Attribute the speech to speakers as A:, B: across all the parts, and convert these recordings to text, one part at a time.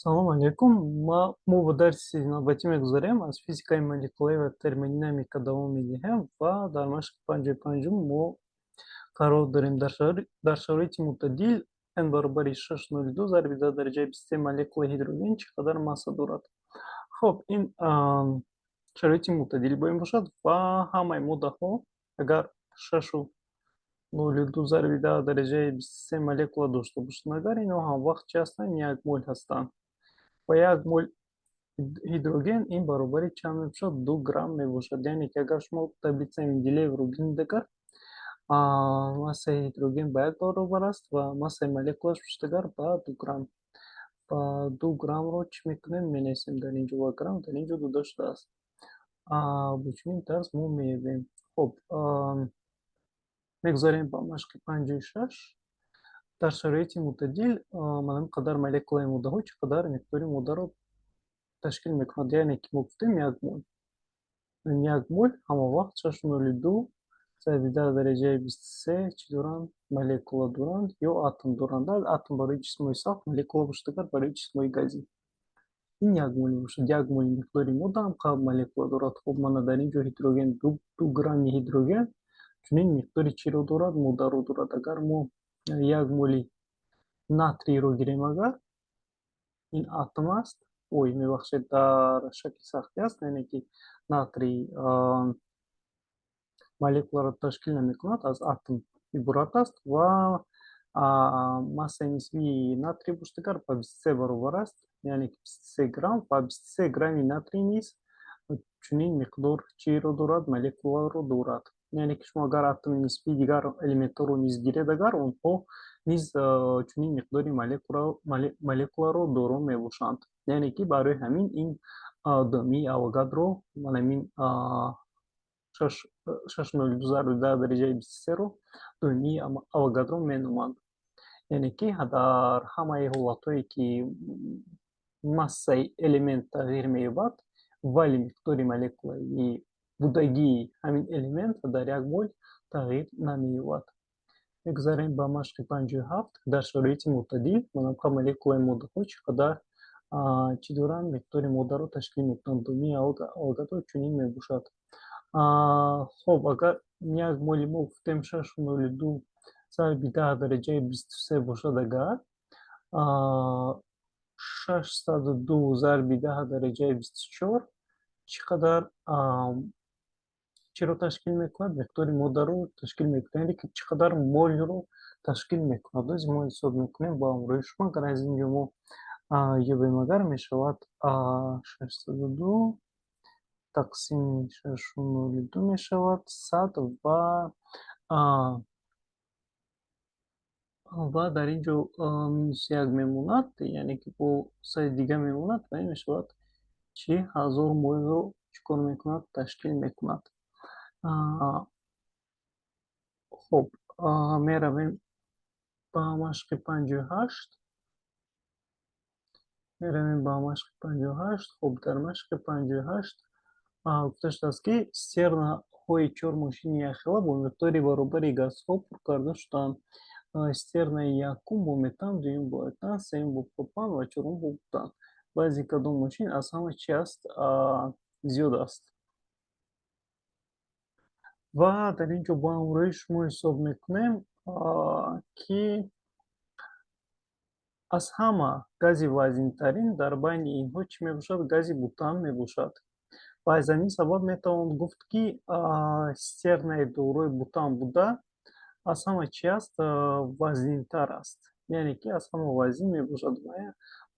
A: Салом алейкум. Мо ба дарси навбатӣ мегузарем, аз физикаи молекулавӣ ва термодинамика давом медиҳем ва дар машқи 55-ум мо қарор дорем. Дар шароити мӯътадил n баробари 6,02 зарби 10 дараҷаи 23 молекулаи ҳидроген чӣ қадар масса дорад? Хуб, ин шароити мӯътадил бояд бошад ва ҳамаи моддаҳо агар 6,02 зарби 10 дараҷаи 23 молекула дошта бошанд, агар инҳо ҳамвақт чӣ ҳастанд? Як мол ҳастанд. Ва як мол ҳидроген ин баробари чанд мебошад? 2 грамм мебошад. Яъне ки агар шумо таблицаи Менделеевро бинед, агар массаи ҳидроген ба як баробар аст ва массаи молекулаш бошад агар ба 2 грамм. Ва 2 граммро чӣ мекунем? Менависем дар ин ҷо ва грамм дар ин ҷо дода шудааст. Бо чунин тарз мо меёбем. Хуб, мегузарем ба машқи 56. Дар шароити мӯътадил мана қадар молекулаи моддаҳо чӣ қадар миқдори моддаро ташкил мекунад? Яъне ки мо гуфтем, як мол, як мол ҳама вақт 6,02 зарби 10 дараҷаи 23 чӣ доранд? Молекула доранд ё атом доранд. Атом барои ҷисмҳои сахт, молекула бошад агар барои ҷисмҳои газӣ. Ин як мол мебошад. Як моли миқдори модда ҳам молекула дорад. Хуб, мана дар ин ҷо ҳидроген, 2 грамми ҳидроген чунин миқдори чиро дорад? Моддаро дорад. Агар мо як моли натрийро гирем, агар ин атом аст, ой, мебахшед, дар шакли сахтӣ аст, яъне ки натрий молекуларо ташкил намекунад, аз атом иборат аст ва массаи нисбии натрий бошад агар ба 23 баробар аст, яъне ки 23 грамм, ва 23 грамми натрий низ чунин миқдор чиро дорад? Молекуларо дорад. Яъне ки шумо агар атоми нисбии дигар элементҳоро низ гиред, агар онҳо низ чунин миқдори молекуларо доро мебошанд. Яъне ки барои ҳамин ин доимии Авогадро, манамин 6,02 зарби 10 дараҷаи 23-ро доимии Авогадро меноманд. Яъне ки дар ҳамаи ҳолатҳое ки массаи элемент тағйир меёбад, вале миқдори молекулаи будагии ҳамин элемент дар як мол тағйир намеёбад. Мегузарем ба машқи 57. Дар шароити мӯътадил манабқа молекулаи моддаҳо чӣ қадар чӣ доранд? Миқдори моддаро ташкил мекунанд. Доимии Авогадро чунин мебошад. Хоб, агар як моли мо гуфтем 6,02 зарби 10 дараҷаи 23 бошад, агар 602 зарби 10 дараҷаи 24 чӣ қадар чиро ташкил мекунад? Миқдори моддаро ташкил мекунад, яъне ки чӣ қадар молро ташкил мекунад? Оз мо ҳисоб мекунем бо ҳамроҳи шумо. Агар аз ин ҷо мо ёбем, агар мешавад 602 тақсими 6,02 мешавад 100 ва дар ин ҷо минус як мемонад, яъне ки бо сади дига мемонад ва ин мешавад чӣ? 1000 молро чӣ кор мекунад? Ташкил мекунад. Хуб, меравем ба машқи 58. Меравем ба машқи 58. Хуб, дар машқи 58 гуфта шудааст, ки цистернаҳои чор мошини якхела бо миқдори баробари газҳо пур карда шудаанд. Цистернаи якум бо метан, дуюм бо этан, сеюм бо пропан ва чорум бо бутан. Вазни кадом мошин аз ҳама чи аст? Зиёд аст? Ва дар ин ҷо бо ҳамроҳи шумо ҳисоб мекунем, ки аз ҳама гази вазнинтарин дар байни инҳо чӣ мебошад? Гази бутан мебошад. Ва аз ҳамин сабаб метавон гуфт, ки цистернаи дорои бутан буда аз ҳама чи аст? Вазнинтар аст, яъне ки аз ҳама вазнин мебошад.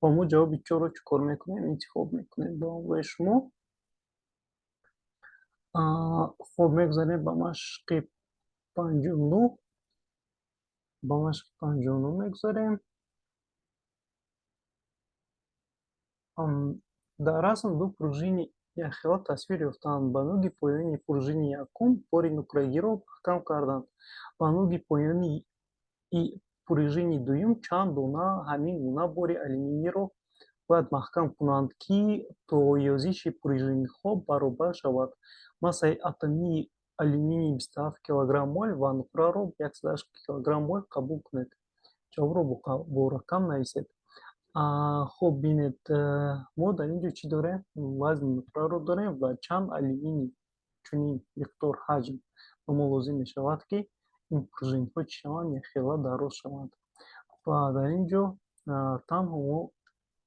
A: Ва мо ҷавоби чорро чӣ кор мекунем? Интихоб мекунем бо ҳамроҳи шумо. Хуб, мегузарем ба машқи 59. Ба машқи 59 мегузарем. Дар расм ду пружини якхела тасвир ёфтаанд. Ба нуги поёнии пружини якум бори нуқрагиро маҳкам карданд. Ба нуги поёнии пружини дуюм чанд дона ҳамин гуна бори алюминийро бояд маҳкам кунанд, ки то ёзиши пружинҳо баробар шавад? Массаи атомии алюминий 27 килограмм мол ва нуқраро 108 килограмм мол қабул кунед. Ҷавобро бо рақам нависед. Хуб, бинед, мо дар ин ҷо чӣ дорем? Вазни нуқраро дорем ва чанд алюминий чунин миқдор ҳаҷм ба мо лозим мешавад, ки ин пружинҳо чӣ шаванд? Якхела дароз шаванд. Ва дар ин ҷо танҳо мо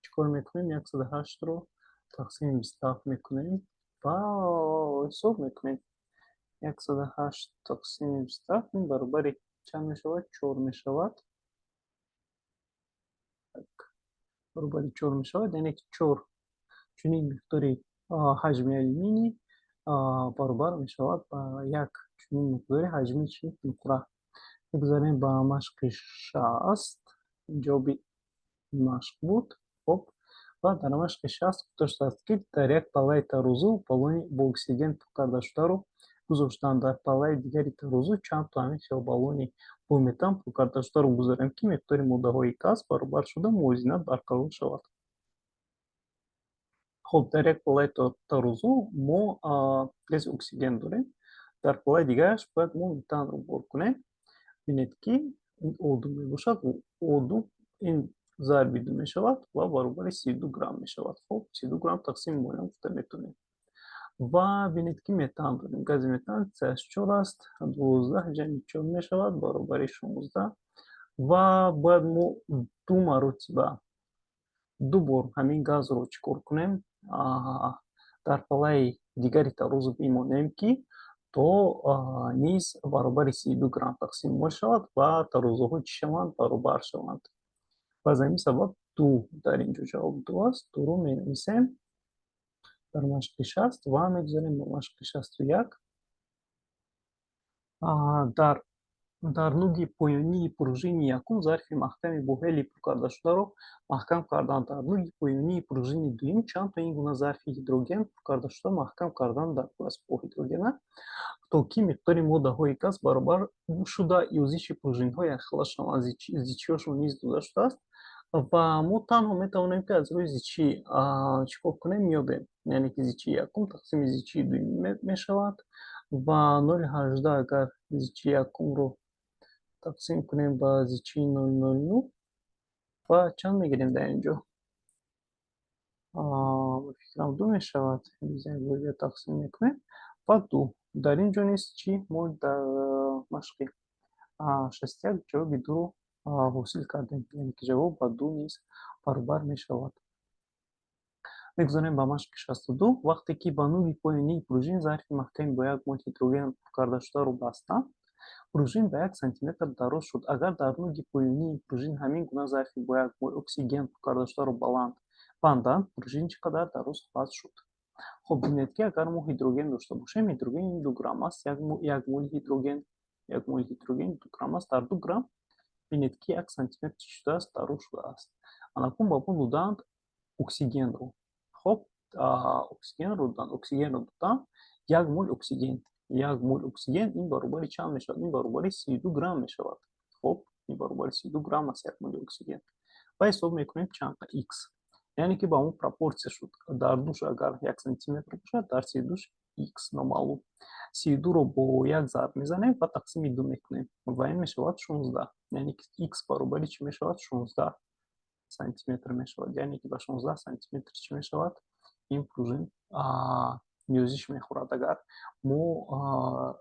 A: чӣ кор мекунем? 108-ро тақсими 27 мекунем ва ҳисоб мекунем. 108 тақсими 27 ин баробари чанд мешавад? Чор мешавад. Баробари чор мешавад, яъне ки чор чунин миқдори ҳаҷми алюминий баробар мешавад ба як чунин миқдори ҳаҷми чи? Нуқра. Мегузарем ба машқи 60. Ҷавоби машқ буд. Хуб, ва дар машқи 60 гуфта шудааст, ки дар як паллаи тарозу баллони бо оксиген пур кардашударо гузоштанд. Дар паллаи дигари тарозу чанд то ҳамин хел баллони бо метан пур кардашударо гузорем, ки миқдори моддаҳои газ баробар шуда, мувозинат барқарор шавад? Хуб, дар як паллаи тарозу мо гази оксиген дорем, дар паллаи дигараш бояд мо метанро бор кунем. Бинед, ки ин О2 мебошад, О2 ин зарби ду мешавад ва баробари 32 грамм мешавад. Хуб, 32 грамм тақсими молям гуфта метавонем. Ва бинед, ки метан дорем. Гази метан CH4 аст, 12 ҷамъи чор мешавад, баробари 16. Ва бояд мо ду маротиба, ду бор ҳамин газро чӣ кор кунем? Дар паллаи дигари тарозу бимонем, ки то низ баробари 32 грамм тақсим мол шавад ва тарозуҳо чӣ шаванд? Баробар шаванд. Ва аз ҳамин сабаб ду дар ин ҷо ҷавоб ду аст. Дуро менависем дар машқи 60 ва мегузарем ба машқи 61. Дар нуги поёнии пружини якум зарфи маҳками бо ҳелий пур кардашударо маҳкам карданд. Дар нуги поёнии пружини дуюм чанд то ин гуна зарфи гидроген пур кардашуда маҳкам кардан даркор аст бо гидрогена, то ки миқдори моддаҳои газ баробар шуда, юзиши пружинҳо якхела шаванд? Зичиҳошон низ дода шудааст ва мо танҳо метавонем, ки аз рӯи зичӣ чӣ кор кунем? Меёбем, яъне ки зичии якум тақсими зичии дуюм мешавад ва 0,18 агар зичии якумро тақсим кунем ба зичии 0,09 ва чанд мегирем дар ин ҷо? Ба фикрам, ду мешавад. Тақсим мекунем ва ду. Дар ин ҷо низ чӣ? Мо дар машқи 61 ҷавоби дуро ҳосил кардем, яъне ки ҷавоб ба ду низ баробар мешавад. Мегузарем ба машқи 62. Вақте ки ба нуги поёнии пружин зарфи маҳками бо як мол гидроген пур кардашударо бастанд, пружин ба 1 сантиметр дароз шуд. Агар дар нуги поёнии пружин ҳамин гуна зарфи бо як мол оксиген пур кардашударо баланд банданд, пружин чӣ қадар дароз хоҳад шуд? Хуб, бинед, ки агар мо ҳидроген дошта бошем, ҳидроген ин 2 грамм аст. Як моли ҳидроген, як моли ҳидроген 2 грамм аст. Дар 2 грамм, бинед, ки 1 сантиметр чӣ шудааст? Дароз шудааст. Анакун ба мо доданд оксигенро. Хуб, оксигенро доданд, оксигенро доданд, як мол оксиген. Як мол оксиген ин баробари чанд мешавад? Ин баробари 32 грамм мешавад. Хуб, ин баробари 32 грамм аст як моли оксиген. Ва ҳисоб мекунем чанд икс, яъне ки ба он пропорсия шуд. Дар душ агар 1 сантиметр бошад, дар 32-ш икс номаълум. 32-ро бо як зарб мезанем ва тақсими ду мекунем ва ин мешавад 16. Яъне ки икс баробари чӣ мешавад? 16 сантиметр мешавад. Яъне ки ба 16 сантиметр чӣ мешавад? Ин пружин ниёзиш мехӯрад, агар мо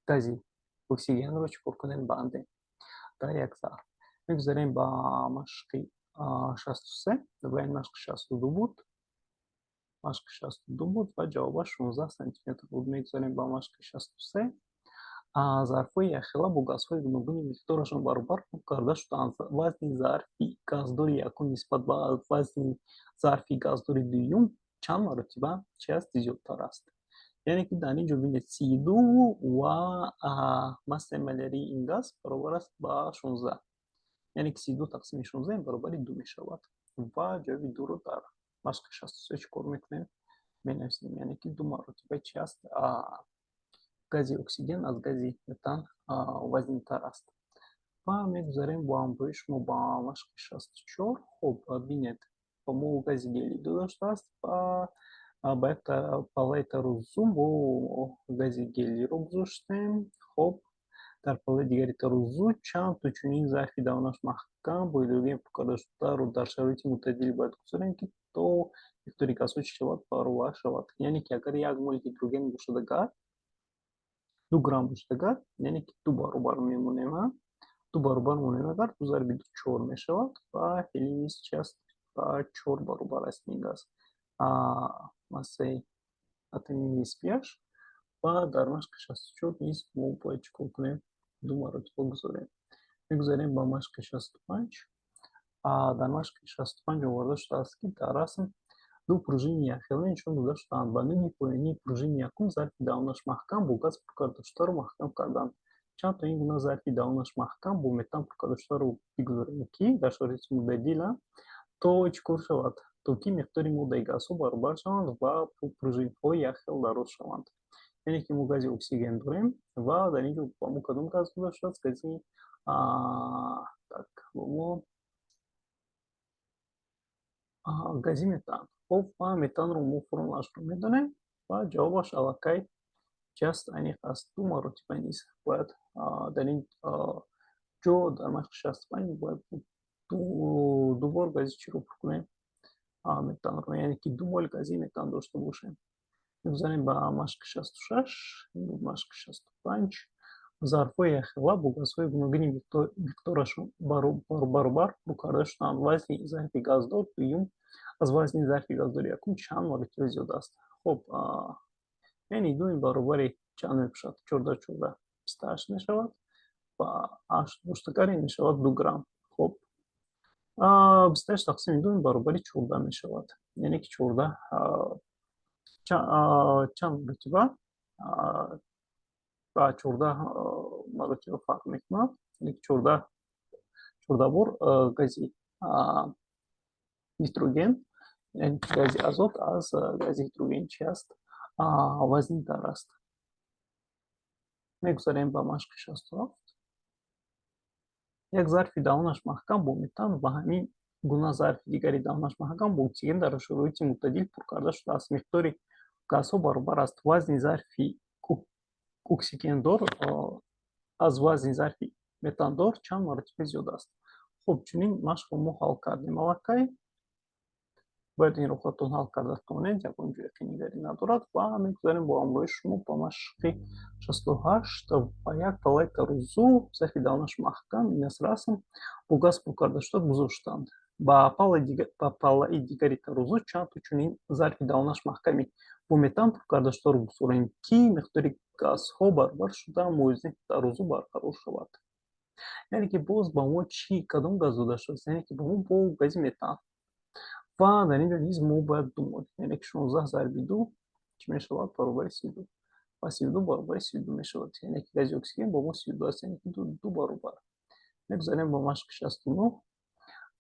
A: гази оксигенро чӣ кор кунем? Бандем дар як зарф. Мегузарем ба машқи 63 ва ин машқи 62 буд. Машқи 62 буд ва ҷавобаш 16 сантиметр буд. Мегузарем ба машқи 63. Зарфҳои якхела бо газҳои гуногуни миқдорашон баробар пур карда шудаанд. Вазни зарфи газдори якум нисбат ба вазни зарфи газдори дуюм чанд маротиба чи аст? Зиёдтар аст? Яъне ки дар ин ҷо, бинед, 32 ва массаи молярии ин газ баробар аст ба 16, яъне ки 32 тақсими 16 баробари ду мешавад. Ва ҷавоби дуро дар машқи 63 чӣ кор мекунем? Менависем. Яъне ки ду маротиба чи аст? Гази оксиген аз гази метан вазнинтар аст. Ва мегузарем бо ҳамроҳи шумо ба машқи 64. Хуб, бинед, ба мо гази гелий дода шудааст ва ба як паллаи тарозу мо гази гелийро гузоштем. Хуб, дар паллаи дигари тарозу чанд то чунин зарфи давнаш маҳкам маҳкам бо гидроген пур карда шударо дар шароити мӯътадил бояд гузорем, ки то миқдори газҳо чӣ шавад? Баробар шавад. Яъне ки агар 1 мол гидроген бошад, агар 2 грамм бошад, агар, яъне ки ду баробар мемонем, ду баробар монем, агар ду зарби ду чор мешавад ва ҳелий низ чи аст? Ба чор баробар аст ин газ, массаи атомии нисбияш. Ва дар машқи 64 низ мо бояд чӣ кор кунем? Ду маротиба гузорем. Мегузарем ба машқи 65. Дар машқи 65 оварда шудааст, ки дар расм ду пружини якхела нишон дода шудаанд. Ба нӯги поёнии пружини якум зарфи давонаш маҳкам бо газ пур карда шударо маҳкам карданд. Чанд то ин гуна зарфи давонаш маҳкам бо метан пур карда шударо бигузорем, ки дар шароити мӯътадила то чӣ кор шавад? То ки миқдори моддаи газҳо баробар шаванд ва пружинҳо якхел дароз шаванд. Яъне ки мо гази оксиген дорем ва дар ин ҷо ба мо кадом газ дода шудааст? Гази, так, ба мо гази метан. Хоб, ва метанро мо формулашро медонем ва ҷавобаш аллакай чи аст? Аниқ аст. Ду маротиба низ бояд дар ин ҷо, дар машқи 65, бояд ду бор гази чиро пур кунем? Метанро, яъне ки 2 мол гази метан дошта бошем. Мегузарем ба машқи 66. Ин буд машқи 65. Зарфҳои якхела бо газҳои гуногуни миқдорашон баробар пур карда шудаанд. Вазни зарфи газдор дуюм аз вазни зарфи газдори якум чанд маротиба зиёд аст? Хоб, яъне дуи баробари чанд мебошад? 14, 14, 28 мешавад ва ҳашт боштагар ин мешавад 2 грамм. Хоб, 28 тақсими ду баробари 14 мешавад, яъне ки 14 чанд маротиба ба 14 маротиба фарқ мекунад, яъне ки 14 бор гази нитроген, яъне ки гази азот аз гази гидроген чи аст? Вазнинтар аст. Мегузарем ба машқи 67. Як зарфи давонаш маҳкам бо метан ва ҳамин гуна зарфи дигари давонаш маҳкам бо оксиген дар шароити мӯътадил пур карда шудааст. Миқдори газҳо баробар аст. Вазни зарфи оксигендор аз вазни зарфи метандор чанд маротиба зиёд аст? Хуб, чунин машқро мо ҳал кардем аллакай. Бояд инро худатон ҳал карда тавонед, ягон ҷои қийнигарӣ надорад. Ва мегузарем бо ҳамроҳи шумо ба машқи 68. Ба як палаи тарозу зарфи давонаш маҳкам, ин аст расм, бо газ пур карда шуда гузоштанд. Ба палаи дигари тарозу чанд то чунин зарфи давонаш маҳками бо метан пур карда шударо гузорем, ки миқдори газҳо баробар шуда, мувозинати тарозу барқарор шавад? Яъне ки боз ба мо чӣ, кадом газ дода шудааст? Яъне ки ба мо бо гази метан. Ва дар ин ҷо низ мо бояд ду мол, яъне ки 16 зарби ду чӣ мешавад? Баробари 32 ва 32 баробари 32 мешавад, яъне ки гази оксиген бо мо 32 аст, яъне ки ду баробар. Мегузарем ба машқи 69.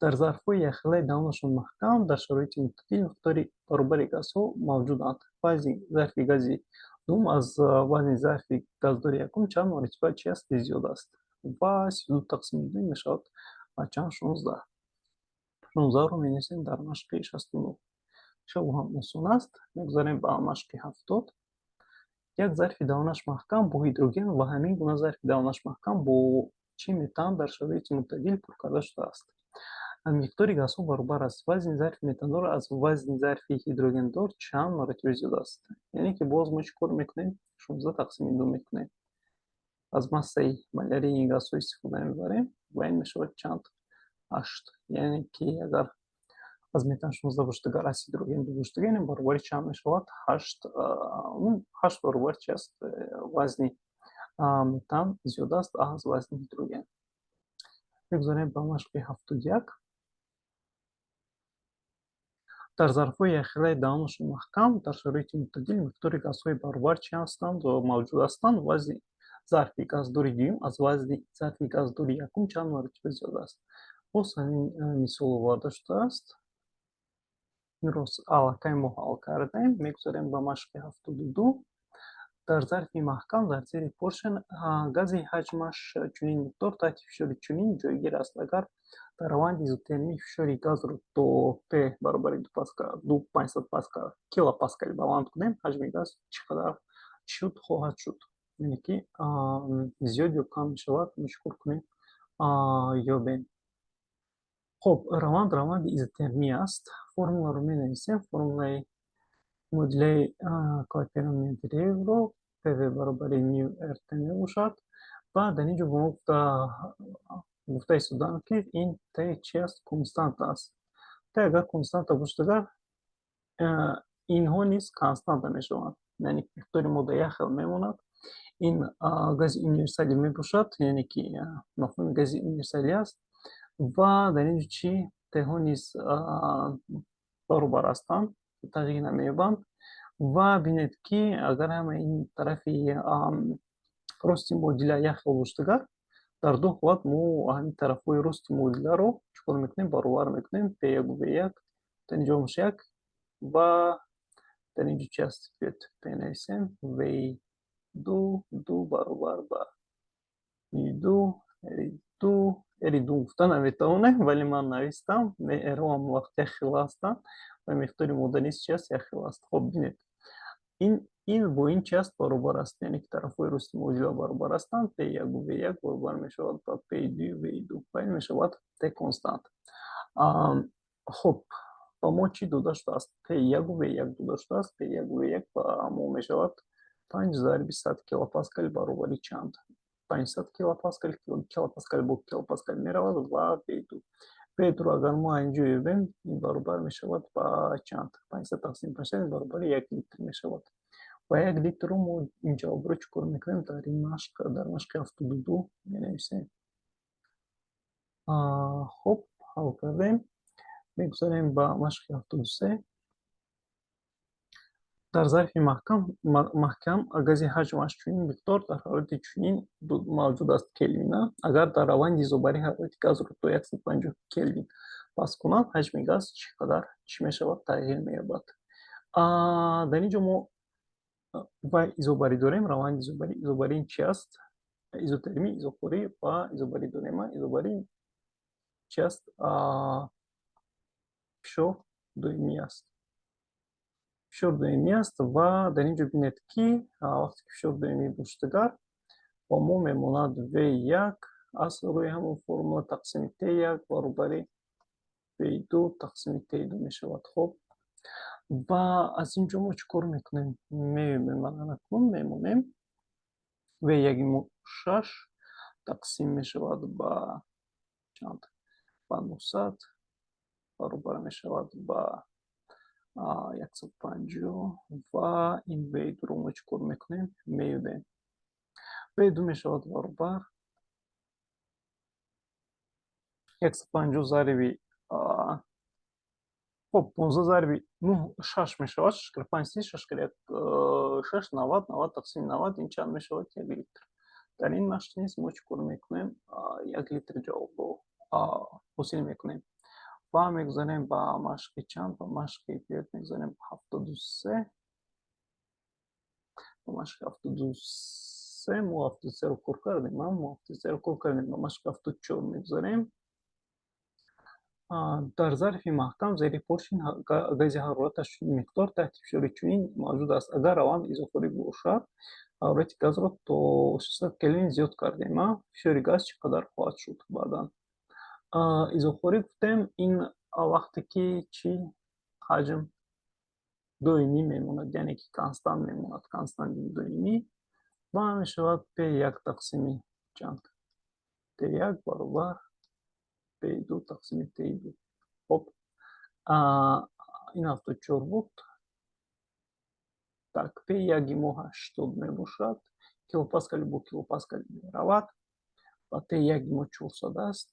A: Дар зарфҳои якхелаи давонашон маҳкам дар шароити мӯътадил миқдори баробари газҳо мавҷуданд. Вазни зарфи гази дуюм аз вазни зарфи газдори якум чанд маротиба чи аст? Зиёд аст. Ва 32 тақсими ду мешавад чанд? 16. 16-ро менависем дар машқи 69. Шаву ҳам осон аст. Мегузарем ба машқи 70. Як зарфи давонаш маҳкам бо гидроген ва ҳамин гуна зарфи давонаш маҳкам бо чи? Метан дар шароити мӯътадил пур карда шудааст. Миқдори газҳо баробар аст. Вазни зарфи метандор аз вазни зарфи гидрогендор чанд маротиба зиёд аст? Яъне ки боз мо чӣ кор мекунем? 16 тақсими ду мекунем, аз массаи молярии ин газҳо истифода мебарем ва ин мешавад чанд? Ҳашт. Яъне ки агар аз метан 16 бошад, агар аз гидроген ду бошад, яъне баробари чанд мешавад? Ҳашт. Ҳашт баробар чи аст? Вазни метан зиёд аст аз вазни гидроген. Мегузарем ба машқи 71. Дар зарфҳои якхелаи давонашон маҳкам дар шароити мӯътадил миқдори газҳои баробар чи ҳастанд? Мавҷуд ҳастанд. Вазни зарфи газдори дуюм аз вазни зарфи газдори якум чанд маротиба зиёд аст? Боз ҳамин мисол оварда шудааст. Инро аллакай мо ҳал кардем. Мегузарем ба машқи 72. Дар зарфи маҳкам дар зери поршен гази ҳаҷмаш чунин миқдор таҳти фишори чунин ҷойгир аст. Агар дар раванди изотермӣ фишори газро то П баробари ду панҷсад паскал килопаскал баланд кунем, ҳаҷми газ чӣ қадар шуд хоҳад шуд? Яъне ки зиёд ё кам мешавад, мо чӣ кор кунем? Ёбем. Хоб, раванд раванди изотермӣ аст. Формуларо менависем. Формулаи муодилаи Клапейрон Менделеевро PV баробари ню RT мебошад. Ва дар ин ҷо ба мо гуфта истодаанд, ки ин T чи аст? Константа аст. T агар константа бошад, агар инҳо низ константа мешаванд, яъне миқдори модда як хел мемонад. Ин гази универсалӣ мебошад, яъне ки мафҳуми гази универсалӣ аст. Ва дар ин ҷо чӣ? T-ҳо низ баробар ҳастанд, тағйир намеёбанд. Ва бинед, ки агар ҳама ин тарафи рости муодила як хел бошад, агар дар ду ҳолат мо ҳамин тарафҳои рости муодиларо чӣ кор мекунем? Баробар мекунем. P1 V1 дар инҷо меша як ва дар инҷо чи аст? Биёед, бенависем: V2 ду баробар ба ду R ду. R ду гуфта наметавонем, вале ман навистам. R ҳам вақт як хел ҳастанд ва миқдори модда низ чи аст? Як хел аст. Хоб, бинед, ин бо ин чи аст? Баробар аст, яъне ки тарафҳои рости муодила баробар ҳастанд. P1 V1 баробар мешавад ба P2 V2 ва ин мешавад T констант. Хоб, ба мо чӣ дода шудааст? P1 V1 дода шудааст. P1 V1 ба мо мешавад 5 зарби 100 килопаскал баробари чанд? 500 килопаскал. Килопаскал бо килопаскал меравад ва V2, V2-ро агар мо инҷо ёбем, ин баробар мешавад ба чанд? 500 тақсим 500 баробари 1 литр мешавад. Ва 1 литрро мо ин ҷавобро чӣ кор мекунем? Дар ин машқ, дар машқи 72 менависем. Хуб, ҳал кардем, мегузарем ба машқи 73. Дар зарфи маҳкам гази ҳаҷмаш чунин миқдор дар ҳарорати чунин мавҷуд аст келвина. Агар дар раванди изобарӣ ҳарорати газро то 150 келвин паст кунанд, ҳаҷми газ чӣ қадар чӣ мешавад? Тағйир меёбад. Дар ин ҷо мо ва изобарӣ дорем, раванди изобарӣ. Изобарӣ чи аст? Изотермӣ, изохорӣ ва изобарӣ дорем. Изобарӣ чи аст? Фишор доимӣ аст, фишор доимӣ аст. Ва дар ин ҷо бинед, ки вақте ки фишор доимӣ бошад, агар ба мо мемонад V1 аз рӯи ҳамон формула тақсими T1 баробари V2 тақсими T2 мешавад. Хуб, ва аз ин ҷо мо чӣ кор мекунем? Меёбем, акнун мемонем. V1 мо 6 тақсим мешавад ба чанд? Ба 900 баробар мешавад ба 150. Ва ин V2-ро мо чӣ кор мекунем? Меёбем. V2 мешавад баробар 150 зарби, хоб, 15 зарби нӯҳ шаш мешавад, шаш кар панҷ 30, шаш кар як шаш, 90, 90 тақсими 90 ин чанд мешавад? 1 литр. Дар ин машқ низ мо чӣ кор мекунем? 1 литр ҷавобро ҳосил мекунем. Ва мегузарем ба машқи чанд? Ба машқи, биёед, мегузарем ба 73. Ба машқи 73. Мо 73-ро кор кардем, мо 73-ро кор кардем, ба машқи 74 мегузарем. Дар зарфи маҳкам зери поршень гази ҳарораташ чунин миқдор таҳти фишори чунин мавҷуд аст. Агар раванд изохорӣ бошад, ҳарорати газро то 600 келвин зиёд кардем, фишори газ чӣ қадар хоҳад шуд баъдан? Изохорӣ гуфтем, ин вақте ки чӣ? Ҳаҷм доимӣ мемонад, яъне ки констант мемонад, константи доимӣ ва мешавад P1 тақсими чанд? T1 баробар P2 тақсими T2. Хоб, ин 74 буд. Так, P1 мо 80 мебошад, килопаскали бо килопаскали меравад ва T1 мо 400 аст.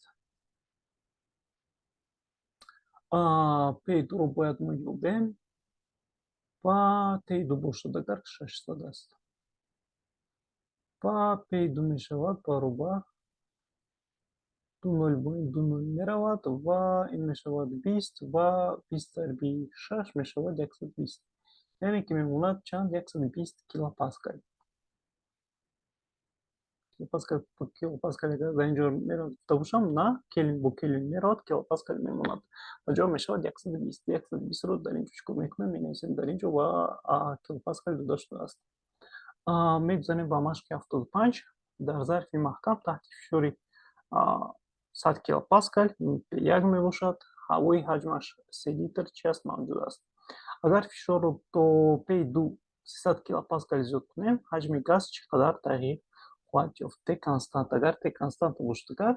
A: P2-ро бояд мо ёбем ва T2 бошад агар 600 аст ва P2 мешавад баробар ду нол бо ин ду нол меравад ва ин мешавад 20 ва 20 зарби шаш мешавад 120, яъне ки мемонад чанд? 120 килопаскал. Килопаскал, килопаскал агар дар инҷо гуфта бошам, на, келвин бо келвин меравад, килопаскал мемонад ва ҷавоб мешавад 120. 120-ро дар инҷо чӣ кор мекунем? Менависем дар инҷо ва килопаскал дода шудааст. Мегузарем ба машқи 75. Дар зарфи маҳкам таҳти фишори 100 килопаскал P1 мебошад, ҳавои ҳаҷмаш 3 литр чи аст, мавҷуд аст. Агар фишорро то P2 300 килопаскал зиёд кунем, ҳаҷми газ чӣ қадар тағйир хоҳад ёфт? Т констант. Агар Т константа бошад, агар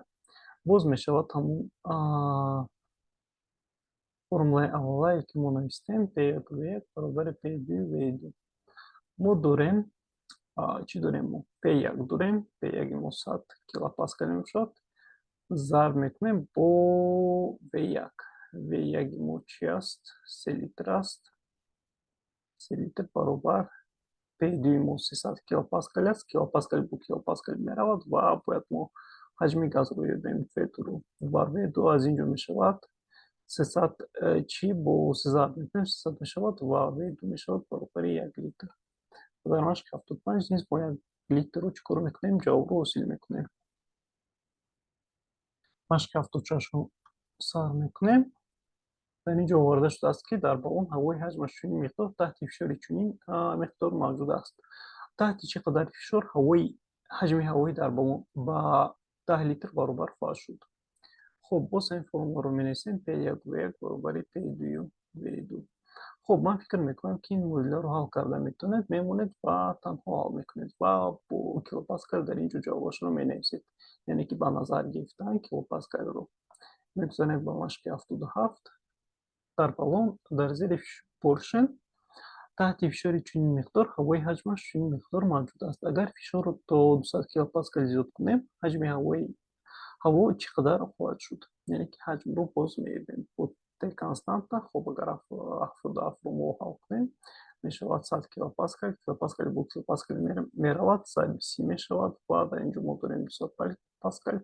A: боз мешавад ҳамун формулаи аввалае, ки мо навистем: P1 V1 баробари P2 V2. Мо дорем, чӣ дорем? Мо P1 дорем, P1 мо 100 килопаскал мебошад, зарб мекунем бо V1. V1 мо чӣ аст? 3 литр аст. 3 литр баробар P2 мо 300 килопаскал аст, килопаскал бо килопаскал меравад ва бояд мо ҳаҷми газро ёбем, V2-ро. Ва V2 аз ин ҷо мешавад 300, чӣ бо се зарб мекунем, 300 мешавад ва V2 мешавад баробари 1 литр. Дар машқи 75 низ бо 1 литрро чӣ кор мекунем? Ҷавобро ҳосил мекунем. Машқи 76-ро сар мекунем. Дар ин ҷо оварда шудааст, ки дар баллон ҳавои ҳаҷмаш чунин миқдор таҳти фишори чунин миқдор мавҷуд аст. Таҳти чӣ қадар фишор ҳавои ҳаҷми ҳавоӣ дар баллон ба 10 литр баробар хоҳад шуд? Хуб, боз ҳамин формуларо менависем: P1 V1 баробари P2 V2. Хуб, ман фикр мекунам, ки ин муодиларо ҳал карда метавонед, мемонед ва танҳо ҳал мекунед ва бо килопаскал дар ин ҷо ҷавобашро менависед, яъне ки ба назар гирифтан килопаскалро. Мегузарем ба машқи 77. Дар баллон дар зери поршен таҳти фишори чунин миқдор ҳавои ҳаҷмаш чунин миқдор мавҷуд аст. Агар фишорро то 200 килопаскал зиёд кунем, ҳаҷми ҳавои ҳаво чӣ қадар хоҳад шуд? Яъне ки ҳаҷмро боз меёбем бо Т константа. Хуб, агар 77-ро мо ҳал кунем, мешавад 100 килопаскал, килопаскал бо килопаскал меравад, зарби 30 мешавад ва дар ин ҷо мо дорем 200 паскал.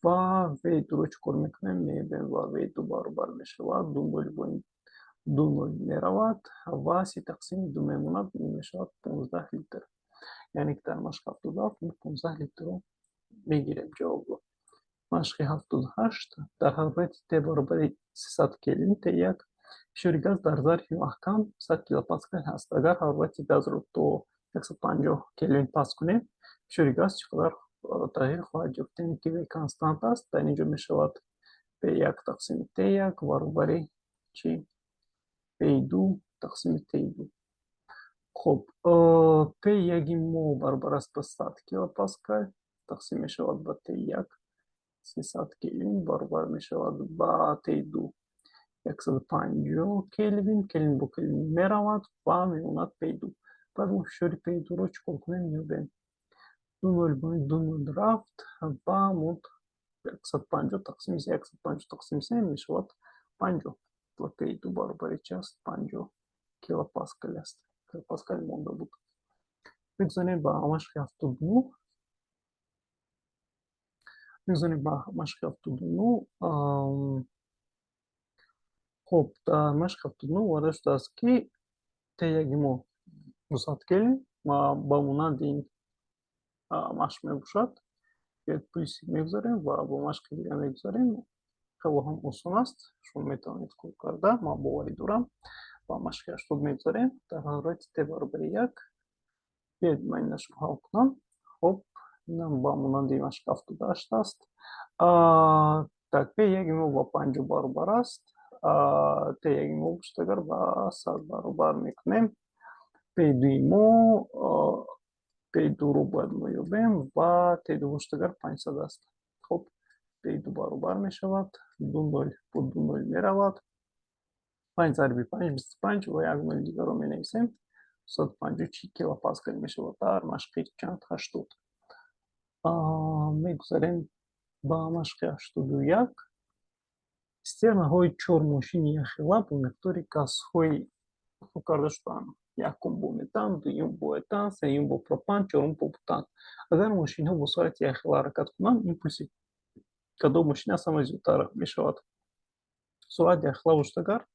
A: Ва V2-ро чӣ кор мекунем? Меёбем ва V2 баробар мешавад, ду нол бо ин ду нол меравад ва 30 тақсими ду мемонад, мешавад 15 литр. Яъне ки дар машқи 77 мо 15 литрро мегирем ҷавобро. Машқи 78. Дар ҳарорати Т баробари 300 келвин Т1 фишори газ дар зарфи маҳкам 100 килопаскал ҳаст. Агар ҳарорати газро то 150 келвин паст кунем, фишори газ чӣ қадар тағйир хоҳад ёфт? Яъне ки В констант аст, дар ин ҷо мешавад P1 тақсими Т1 баробари чӣ? P2 тақсими Т2. Хуб, P1 мо баробар аст ба 100 килопаскал, тақсим мешавад ба Т1 300 келвин, баробар мешавад ба Т2 150 келвин, келвин бо келвин меравад ва мемонад P2. Баъд мо фишори P2-ро чӣ кор кунем? Меёбем. Ду нол бо ду нол рафт ва монд 150 тақсими се, 150 тақсими се мешавад 50 ва P2 баробари чи аст? 50 килопаскал аст. Килопаскал монда буд. Мегузарем ба машқи 79. Мегузарем ба машқи 79. Хуб, дар машқи 79 оварда шудааст, ки Т1 мо 200 келвин ба монанди ин машқ мебошад. Биёед, плюсик мегузорем ва бо машқи дига мегузарем. Хело ҳам осон аст, шумо метавонед кор карда, ман боварӣ дорам. Ба машқи 80 мегузарем. Дар ҳарорати Т баробари як, биёед, ман инашро ҳал кунам. Хуб, инам ба монанди машқи 78 аст. Так, П1 мо ба 50 баробар аст. Т1 мо бошад, агар ба 100 баробар мекунем, П2 мо, П2-ро бояд мо ёбем ва Т2 бошад, агар 500 аст. Хуб, П2 баробар мешавад, ду нол бо ду нол меравад, панҷ зарби панҷ 25 ва як ноли дигарро менависем, 250 чи килопаскал мешавад дар машқи чанд? 80. Мегузарем ба машқи 81. Цистернаҳои чор мошини якхела бо миқдори газҳои пур карда шудаанд: якум бо метан, дуюм бо этан, сеюм бо пропан, чорум бо бутан. Агар мошинҳо бо суръати якхела ҳаракат кунанд, импульси кадом мошин аз ҳама зиёдтар мешавад? Суръат якхела бошад, агар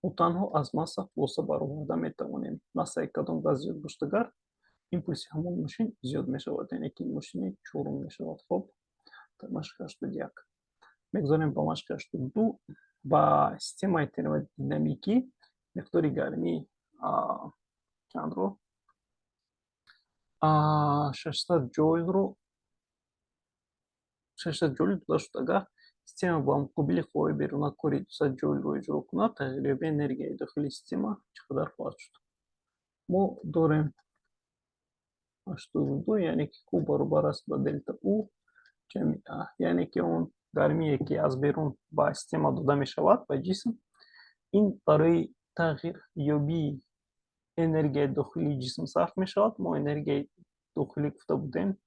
A: мо танҳо аз масса хулоса бароварда метавонем. Массаи кадом газ зиёд бошад, агар импульси ҳамон мошин зиёд мешавад, яъне ки мошини чорум мешавад. Хуб, дар машқи 81 мегузорем ба машқи 82. Ба системаи термодинамикӣ миқдори гармӣ чандро, 600 ҷоулро 600 ҷоул дода шуд. Агар система ба муқобили қувваи беруна кори 200 ҷоулро иҷро кунад, тағйирёбии энергияи дохили система чӣ қадар хоҳад шуд? Мо дорем 82, яъне ки Q баробар аст ба делта U ҷамъи А, яъне ки он гармие, ки аз берун ба система дода мешавад, ба ҷисм, ин барои тағйирёбии энергияи дохилии ҷисм сарф мешавад. Мо энергияи дохилӣ гуфта будем,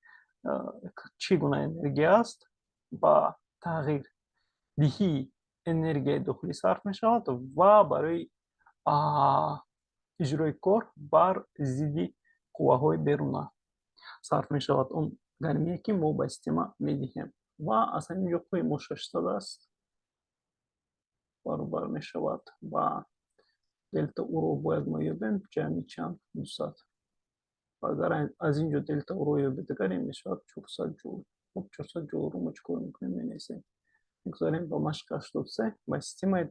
A: чӣ гуна энергия аст? Ба тағйирдиҳии энергияи дохилӣ сарф мешавад ва барои иҷрои кор бар зидди қувваҳои беруна сарф мешавад, он гармие, ки мо ба система медиҳем. Ва аз ҳамин ҷо Q-и мо 600 аст, баробар мешавад ба делта U-ро бояд мо ёбем, ҷамъи чанд? 200. Агар аз ин ҷо делта U-ро ёбед, агар ин мешавад 400 ҷоул. Хуб, 400 ҷоулро мо чӣ кор мекунем? Менависем. Мегузорем ба машқи 83. Ба системаи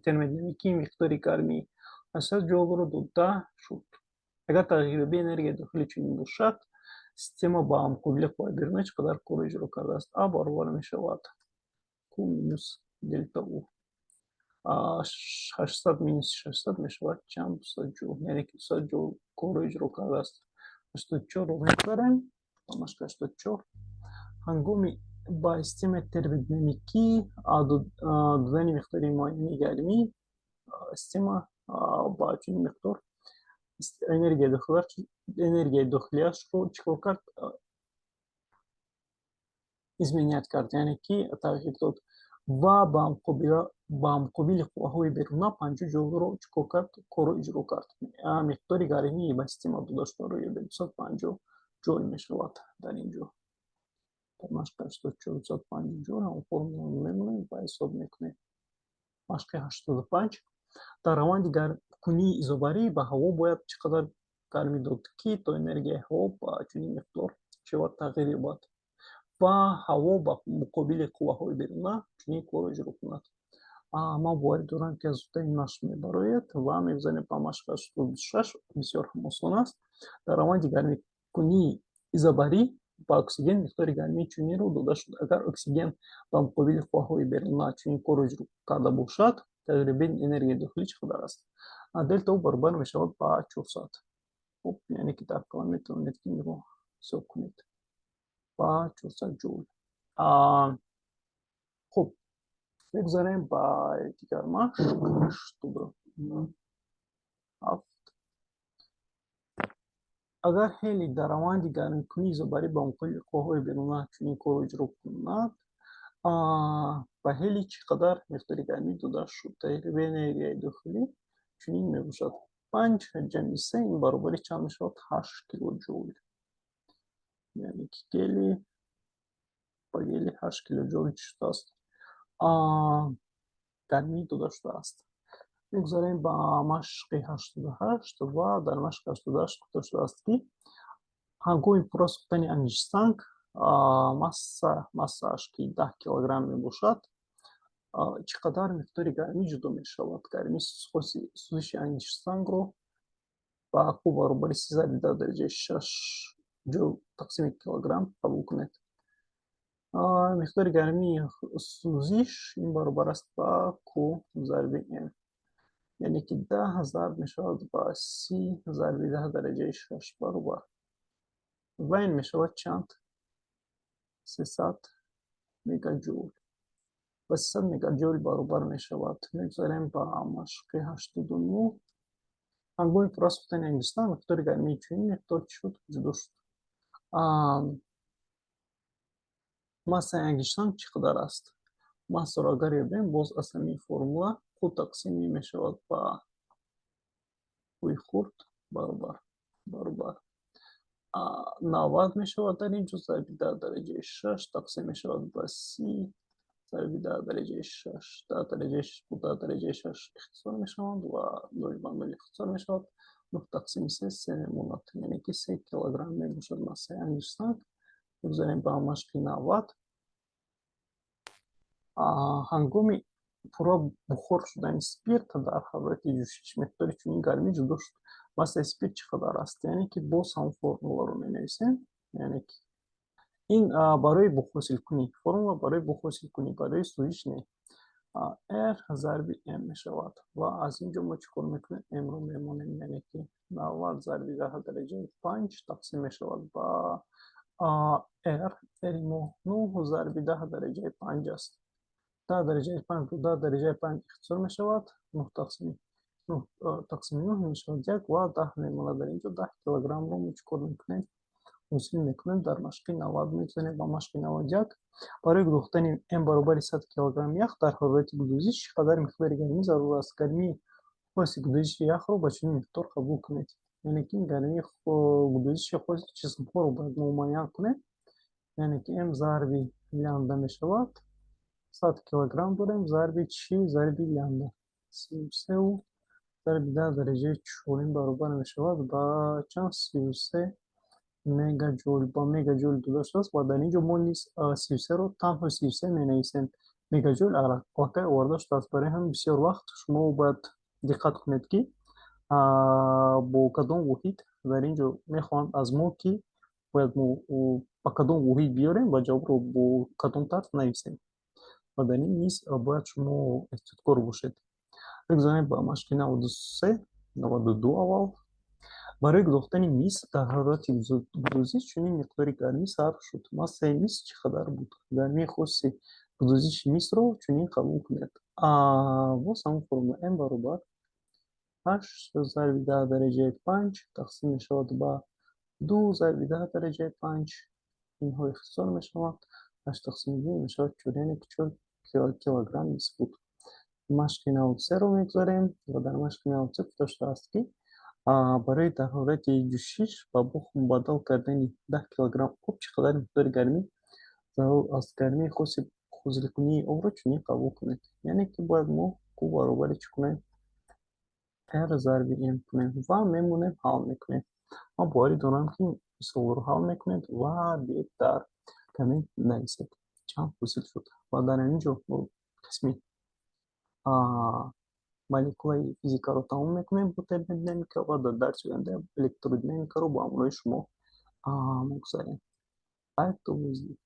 A: термодинамикии миқдори гармии 800 ҷоулро дода шуд. Агар тағйирёбии энергияи дохилӣ чунин бошад, система ба муқобили қувваи беруна чӣ қадар корро иҷро кардааст? А баробар мешавад Q минус делта U. 800 минус 600 мешавад чанд? 200 ҷоул, яъне ки 200 ҷоул корро иҷро кардааст. 84-ро мегузарем ба машқи 84. Ҳангоми ба системаи термодинамикӣ додани миқдори муайяни гармӣ, система ба чунин миқдор энергияи дохилиашро чӣ кор кард? Изменять кард, яъне ки тағйир дод ва ба муқобили қувваҳои беруна 50 ҷоулро чӣ кор кард? Корро иҷро кард. Миқдори гармии ба система дода шударо ёбед. 250 ҷоул мешавад дар ин ҷо. Дар машқи 84 250 ҷоул, ҳамон формуларо мемонем ва ҳисоб мекунем. Машқи 85. Дар раванди гармкунии изобарӣ ба ҳаво бояд чӣ қадар гармӣ дод, ки то энергияи ҳаво ба чунин миқдор шавад тағйир ёбад ва ҳаво ба муқобили қувваҳои беруна чунин корро иҷро кунад? Ман боварӣ дорам, ки аз зудтар ин машқ мебарояд ва мегузарем ба машқи 86. Бисёр ҳам осон аст. Дар раванди гармкунии изобарӣ ба оксиген миқдори гармии чунинро дода шуд. Агар оксиген ба муқобили қувваҳои беруна чунин корро иҷро карда бошад, тағйирёбии энергияи дохилӣ чӣ қадар аст? Делта U баробар мешавад ба 400. Хуб, яъне ки дар калон метавонед, ки инро ҳисоб кунед, ба 400 ҷоул. Хуб, мегузарем ба дигар машқ, 87. Агар ҳелий дар раванди гармкунии изобарӣ ба муқобили қувваҳои беруна чунин корро иҷро кунад, ба ҳелий чӣ қадар миқдори гармӣ дода шуд? Тағйирёбии энергияи дохилӣ чунин мебошад: панҷ ҷамъи се, ин баробари чанд мешавад? 8 килоҷоул, яъне ки гелий ба гелий 8 килоҷоул чӣ шудааст? Гармӣ дода шудааст. Мегузарем ба машқи 88. Ва дар машқи 88 гуфта шудааст, ки ҳангоми пурра сӯхтани ангиштсанг, массааш ки 10 килограмм мебошад, чӣ қадар миқдори гармӣ ҷудо мешавад? Гармии сӯзиши ангиштсангро ба Q баробари 3 зарби 10 дараҷаи 6 ҷоул тақсими килограмм қабул кунед. Миқдори гармии сӯзиш ин баробар аст ба Q зарби m, яъне ки 10 зарб мешавад ба 30 зарби 10 дараҷаи 6 баробар ва ин мешавад чанд? 300 мегаҷоул. Ба 300 мегаҷоул баробар мешавад. Мегузарем ба машқи 89. Ҳангоми пурра сӯхтани ангиштсанг миқдори гармии чунин миқдор чӣ шуд? Ҷудо шуд. Массаи ангиштсанг чӣ қадар аст? Массаро агар ёбем, боз аз ҳамин формула Q тақсим мешавад ба Q-и хурд баробар 90 мешавад дар ин ҷо, зарби 10 дараҷаи 6 тақсим мешавад ба 30 зарби 10 дараҷаи 6. 10 дараҷаи 6 бо 10 дараҷаи 6 ихтисор мешаванд ва нол ба нол ихтисор мешавад. Нӯҳ тақсими се, се мемонад, яъне ки 3 килограмм мебошад массаи ангиштсанг. Мегузарем ба машқи 90. Ҳангоми пурра бухор шудани спирт дар ҳарорати ҷӯшиш миқдори чунин гармӣ ҷудо шуд. Массаи спирт чӣ қадар аст? Яъне ки боз ҳамон формуларо менависем, яъне ки Ин барои буғҳосилкунӣ, формула барои буғҳосилкунӣ, барои сӯзиш не. R зарби M мешавад ва аз ин ҷо мо чӣ кор мекунем? M-ро мемонем, яъне ки 90 зарби 10 дараҷаи 5 тақсим мешавад ба R. R-и мо 9 зарби 10 дараҷаи 5 аст. 10 дараҷаи 5 бо 10 дараҷаи 5 ихтисор мешавад. 9 тақсими 9 тақсими 9 мешавад 1 ва 10 мемонад дар ин ҷо. 10 килограммро мо чӣ кор мекунем? Ҳосил мекунем. Дар машқи 90 мегузарем ба машқи 91. Барои гудохтани М баробари 100 килограмм ях дар ҳарорати гудозиш чӣ қадар миқдори гармӣ зарур аст? Гармии хоси гудозиши яхро ба чунин миқдор қабул кунед. Яъне ки гармии гудозиши хоси ҷисмҳоро бояд мо муайян кунем. Яъне ки М зарби лямбда мешавад. 100 килограмм дорем, зарби чӣ? Зарби лямбда. 33 зарби 10 дараҷаи 4 баробар мешавад ба чанд? 33 мегаҷул. Ба мегаҷул дода шудааст ва дар ин ҷо мо низ 33-ро танҳо 33 менависем. Мегаҷул аллакай оварда шудааст. Барои ҳамин бисёр вақт шумо бояд диққат кунед, ки бо кадом воҳид дар ин ҷо мехоҳанд аз мо, ки бояд мо ба кадом воҳид биёрем ва ҷавобро бо кадом тарз нависем. Ва дар ин низ бояд шумо эҳтиёткор бошед. Бигзорем ба машқи 93, 92 аввал. Барои гудохтани мис дар ҳарорати гудозиш чунин миқдори гармӣ сарф шуд. Массаи мис чӣ қадар буд? Гармии хоси гудозиши мисро чунин қабул кунед. Боз ҳамон формула: М баробар ҳашт зарби 10 дараҷаи 5 тақсим мешавад ба ду зарби 10 дараҷаи 5. Инҳо ихтисор мешаванд. Ҳашт тақсими ду мешавад чор, яъне ки 4 килограмм мис буд. Машқи 93-ро мегузарем ва дар машқи 93 гуфта шудааст, ки барои дар ҳолати ҷӯшиш ба буғ мубаддал кардани 10 килограмм об чӣ қадар миқдори гармӣ зарур аст? Гармии хоси ҳосилкунии обро чунин қабул кунед. Яъне ки бояд мо Q баробари чӣ кунем? R зарби M кунем ва мемонем, ҳал мекунем. Ман боварӣ дорам, ки мисолро ҳал мекунед ва биед, дар коммент нависед, чанд ҳосил шуд. Ва дар ҳамин ҷо қисми молекулаи физикаро тамом мекунем бо термодинамика ва дар дарси оянда электродинамикаро бо ҳамроҳи шумо мегузарем. Хайр, то боздид.